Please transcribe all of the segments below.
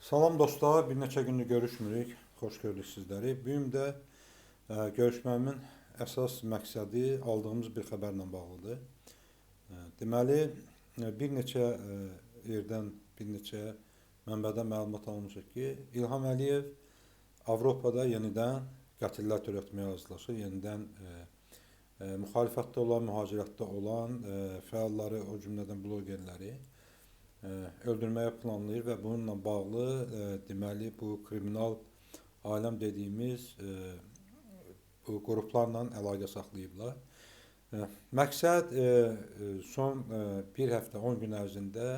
Salam dostlar, bir neçə gündür görüşmürük. Xoş gördük sizləri. Bu gün də görüşməmin əsas məqsədi aldığımız bir xəbərlə bağlıdır. Deməli, bir neçə yerdən, bir neçə mənbədən məlumat almışıq ki, İlham Əliyev Avropada yenidən qətillər törətməyə hazırlaşır, yenidən müxalifətdə olan, mühacirətdə olan fəalları, o cümlədən blogerləri öldürməyə planlayır və bununla bağlı deməli bu kriminal aləm dediyimiz bu qruplarla əlaqə saxlayıblar. Məqsəd son bir həftə, 10 gün ərzində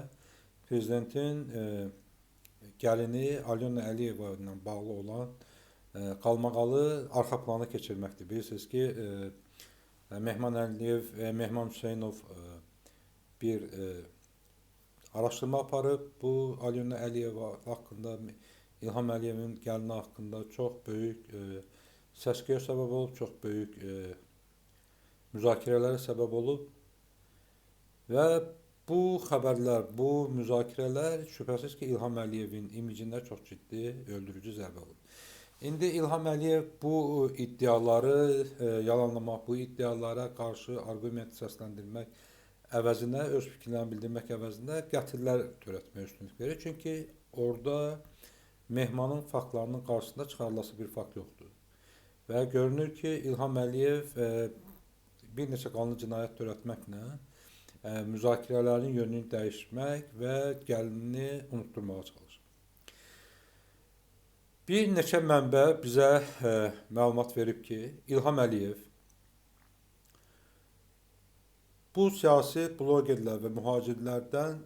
prezidentin gəlini Alyona Əliyeva ilə bağlı olan qalmaqalı arxa plana keçirməkdir. Bilirsiniz ki, Mehman Əliyev, Mehman Hüseynov bir araşdırma aparıb. Bu Alyona Əliyeva haqqında, İlham Əliyevin gəlini haqqında çox böyük səs-küyə səbəb olub, çox böyük müzakirələrə səbəb olub və bu xəbərlər, bu müzakirələr şübhəsiz ki, İlham Əliyevin imicinə çox ciddi öldürücü zərbə olub. İndi İlham Əliyev bu iddiaları yalanlamaq, bu iddialara qarşı arqument səsləndirmək əvəzinə, öz fikirlərini bildirmək əvəzinə qətillər törətməyə üstünlük verir. Çünki orada Mehmanın faktlarının qarşısında çıxarılası bir fakt yoxdur. Və görünür ki, İlham Əliyev bir neçə qanlı cinayət törətməklə müzakirələrin yönünü dəyişmək və gəlinini unutdurmağa çalışır. Bir neçə mənbə bizə məlumat verib ki, İlham Əliyev bu siyasi blogerlər və mühacirlərdən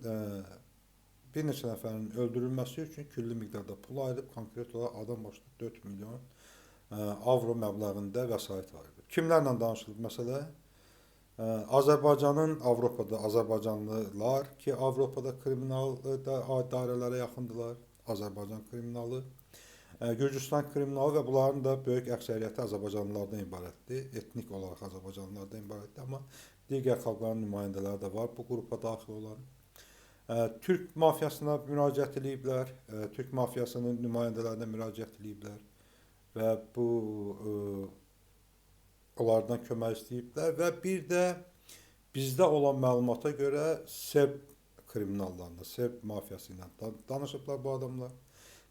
bir neçə nəfərin öldürülməsi üçün külli miqdarda pul ayırıb, konkret olaraq adam başına 4 milyon avro məbləğində vəsait ayırıb. Kimlərlə danışılıb məsələ? Azərbaycanın Avropada azərbaycanlılar ki, Avropada kriminal dairələrə yaxındılar, Azərbaycan kriminalı, Gürcüstan kriminalı və bunların da böyük əksəriyyəti azərbaycanlılardan ibarətdir, etnik olaraq azərbaycanlılardan ibarətdir, amma digər xalqların nümayəndələri də var bu qrupa daxil olan. Türk mafiyasına müraciət eləyiblər, Türk mafiyasının nümayəndələrinə müraciət eləyiblər və bu onlardan kömək istəyiblər və bir də bizdə olan məlumata görə Serb kriminallarına, Serb mafiyası ilə danışıblar bu adamlar.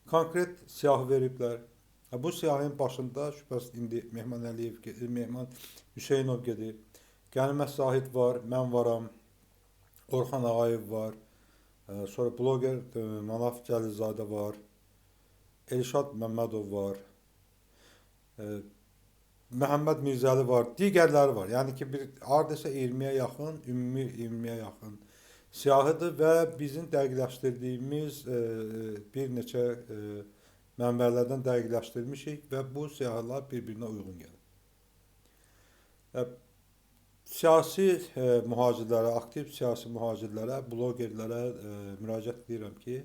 Konkret siyahı veriblər. Bu siyahının başında şübhəsiz indi Mehman Əliyev gedir, Mehman Hüseynov gedir. Qənimət Zahid var, mən varam, Orxan Ağayev var, sonra bloger Manaf Cəlilzadə var, Elşad Məmmədov var, Məhəmməd Mirzəli var, digərləri var. Yəni ki, bir hardasa 20-yə yaxın, ümumi 20-yə yaxın siyahıdır və bizim dəqiqləşdirdiyimiz bir neçə mənbələrdən dəqiqləşdirmişik və bu siyahılar bir-birinə uyğun gəlir. Siyasi mühacirlərə, aktiv siyasi mühacirlərə, blogerlərə müraciət edirəm ki,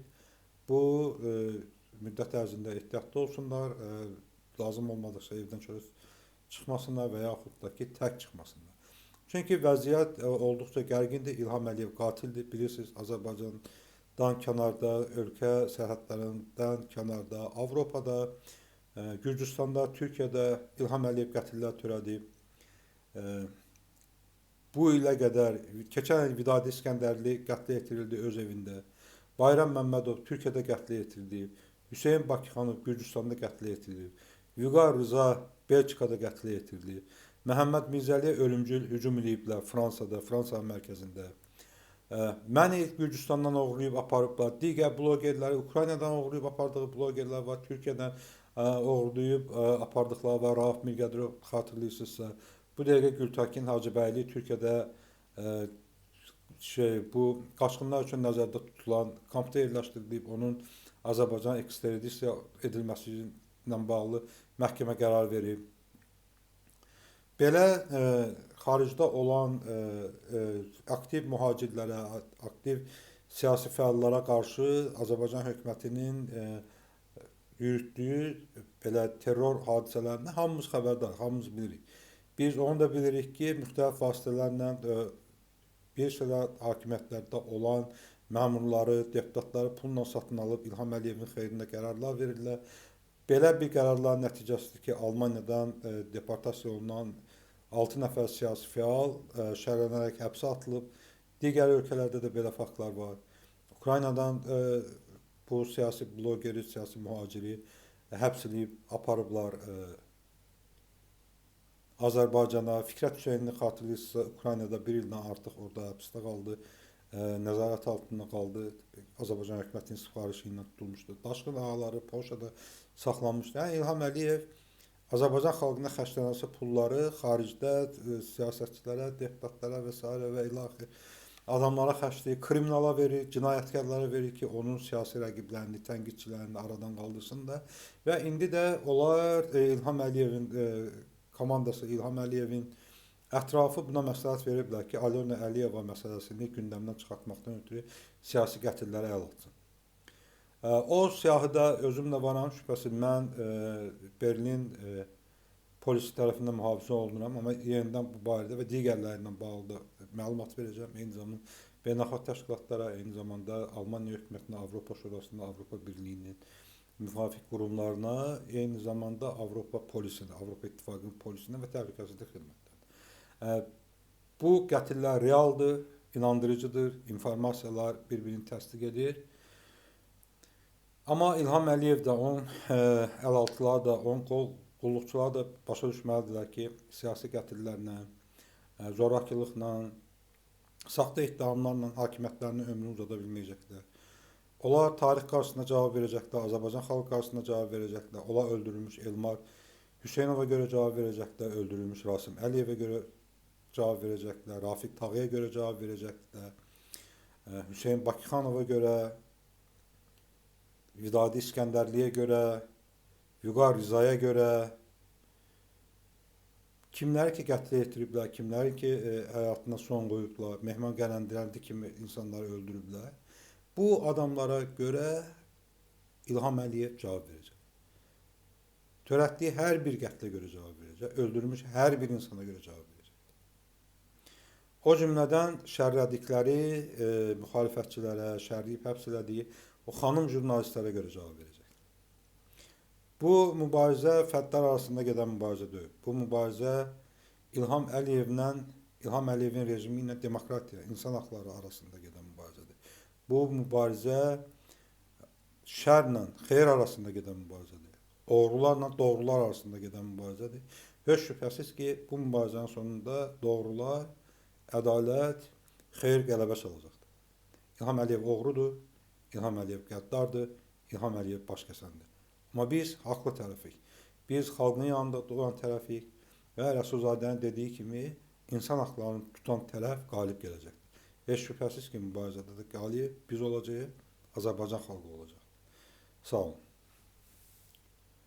bu müddət ərzində ehtiyatlı olsunlar, lazım olmadıqca evdən çölə çıxmasınlar və yaxud da ki, tək çıxmasınlar. Çünki vəziyyət olduqca gərgindir. İlham Əliyev qatildir. Bilirsiniz, Azərbaycandan kənarda, ölkə sərhədlərindən kənarda, Avropada, Gürcüstanda, Türkiyədə İlham Əliyev qətillər törədib. Bu ilə qədər, keçən il Vidadi İskəndərli qətlə yetirildi öz evində. Bayram Məmmədov Türkiyədə qətlə yetirildi. Hüseyn Bakıxanov Gürcüstanda qətlə yetirildi. Vüqar Rıza Belçikada qətlə yetirildi. Məhəmməd Mirzəliyə ölümcül hücum eləyiblər Fransada, Fransa mərkəzində. Məni Gürcüstandan oğurlayıb aparıblar. Digər blogerləri Ukraynadan oğurlayıb apardığı blogerlər var, Türkiyədən oğurlayıb apardıqları var. Rauf Mirqədirov xatırlayırsınızsa. Bu dəqiqə Gültəkin Hacıbəyli Türkiyədə bu qaçqınlar üçün nəzərdə tutulan kampda yerləşdirilib, onun Azərbaycan ekstradisiya edilməsi ilə bağlı məhkəmə qərar verib. Belə xaricdə olan aktiv mühacirlərə, aktiv siyasi fəallara qarşı Azərbaycan hökumətinin yürütdüyü belə terror hadisələrindən hamımız xəbərdar, hamımız bilirik. Biz onu da bilirik ki, müxtəlif vasitələrlə bir sıra hakimiyyətlərdə olan məmurları, deputatları pulla satın alıb İlham Əliyevin xeyrinə qərarlar verirlər. Belə bir qərarların nəticəsidir ki, Almaniyadan deportasiya olunan 6 nəfər siyasi fəal şərlənərək həbsə atılıb. Digər ölkələrdə də belə faktlar var. Ukraynadan bu siyasi blogeri, siyasi mühaciri həbs edib aparıblar Azərbaycana. Fikrət Hüseynli xatırlayırsınızsa, Ukraynada bir ildən artıq orada həbsdə qaldı, nəzarət altında qaldı. Azərbaycan hökumətinin sifarişi ilə tutulmuşdu. Daşqın ağaları Polşada saxlanmışdı. Yəni İlham Əliyev Azərbaycan xalqına xərclənəsi pulları xaricdə siyasətçilərə, deputatlara və sairə və ilaxır adamlara xərcləyir, kriminala verir, cinayətkarlara verir ki, onun siyasi rəqiblərini, tənqidçilərini aradan qaldırsın da. Və indi də onlar İlham Əliyevin komandası, İlham Əliyevin ətrafı buna məsləhət veriblər ki, Alyona Əliyeva məsələsini gündəmdən çıxartmaqdan ötürü siyasi qətillərə əl atsın. O siyahıda özüm də varam, şübhəsiz mən Berlin polisi tərəfindən mühafizə olunuram, amma yenidən bu barədə və digərləri ilə bağlı da məlumat verəcəm. Eyni zamanda beynəlxalq təşkilatlara, eyni zamanda Almaniya hökumətinə, Avropa Şurasına, Avropa Birliyinin müvafiq qurumlarına, eyni zamanda Avropa polisinə, Avropa İttifaqının polisinə və təhlükəsizlik xidmətlərinə. Bu qətillər realdır, inandırıcıdır, informasiyalar bir-birini təsdiq edir. Amma İlham Əliyev də, onun əlaltıları da, onun qulluqçuları da başa düşməlidirlər ki, siyasi qətillərlə, zorakılıqla, saxta ittihamlarla hakimiyyətlərinin ömrünü uzada bilməyəcəklər. Onlar tarix qarşısında cavab verəcəklər, Azərbaycan xalqı qarşısında cavab verəcəklər, onlar öldürülmüş Elmar Hüseynova görə cavab verəcəklər, öldürülmüş Rasim Əliyevə görə cavab verəcəklər, Rafiq Tağıya görə cavab verəcəklər, Hüseyn Bakıxanova görə, Vidadi İskəndərliyə görə, Vüqar Rizaya görə, kimləri ki qətlə yetiriblər, kimləri ki həyatına son qoyublar, Mehman Qələndirəndi kimi insanları öldürüblər. Bu adamlara görə İlham Əliyev cavab verəcək. Törətdiyi hər bir qətlə görə cavab verəcək, öldürülmüş hər bir insana görə cavab verəcək. O cümlədən şərlədikləri müxalifətçilərə, şərləyib həbs elədiyi o xanım jurnalistlərə görə cavab verəcək. Bu mübarizə fərdlər arasında gedən mübarizə deyil. Bu mübarizə İlham Əliyevlə, İlham Əliyevin rejimi ilə demokratiya, insan haqları arasında gedən mübarizədir. Bu mübarizə şərlə xeyir arasında gedən mübarizədir. Oğrularla doğrular arasında gedən mübarizədir. Heç şübhəsiz ki, bu mübarizənin sonunda doğrular, ədalət, xeyir qələbə çalacaqdır. İlham Əliyev oğrudur, İlham Əliyev qəddardır, İlham Əliyev baş kəsəndir. Amma biz haqlı tərəfik. Biz xalqın yanında duran tərəfik və Rəsulzadənin dediyi kimi insan haqlarını tutan tərəf qalib gələcəkdir. Heç şübhəsiz ki, mübarizədə də qalib biz olacağıq, Azərbaycan xalqı olacaq. Sağ olun.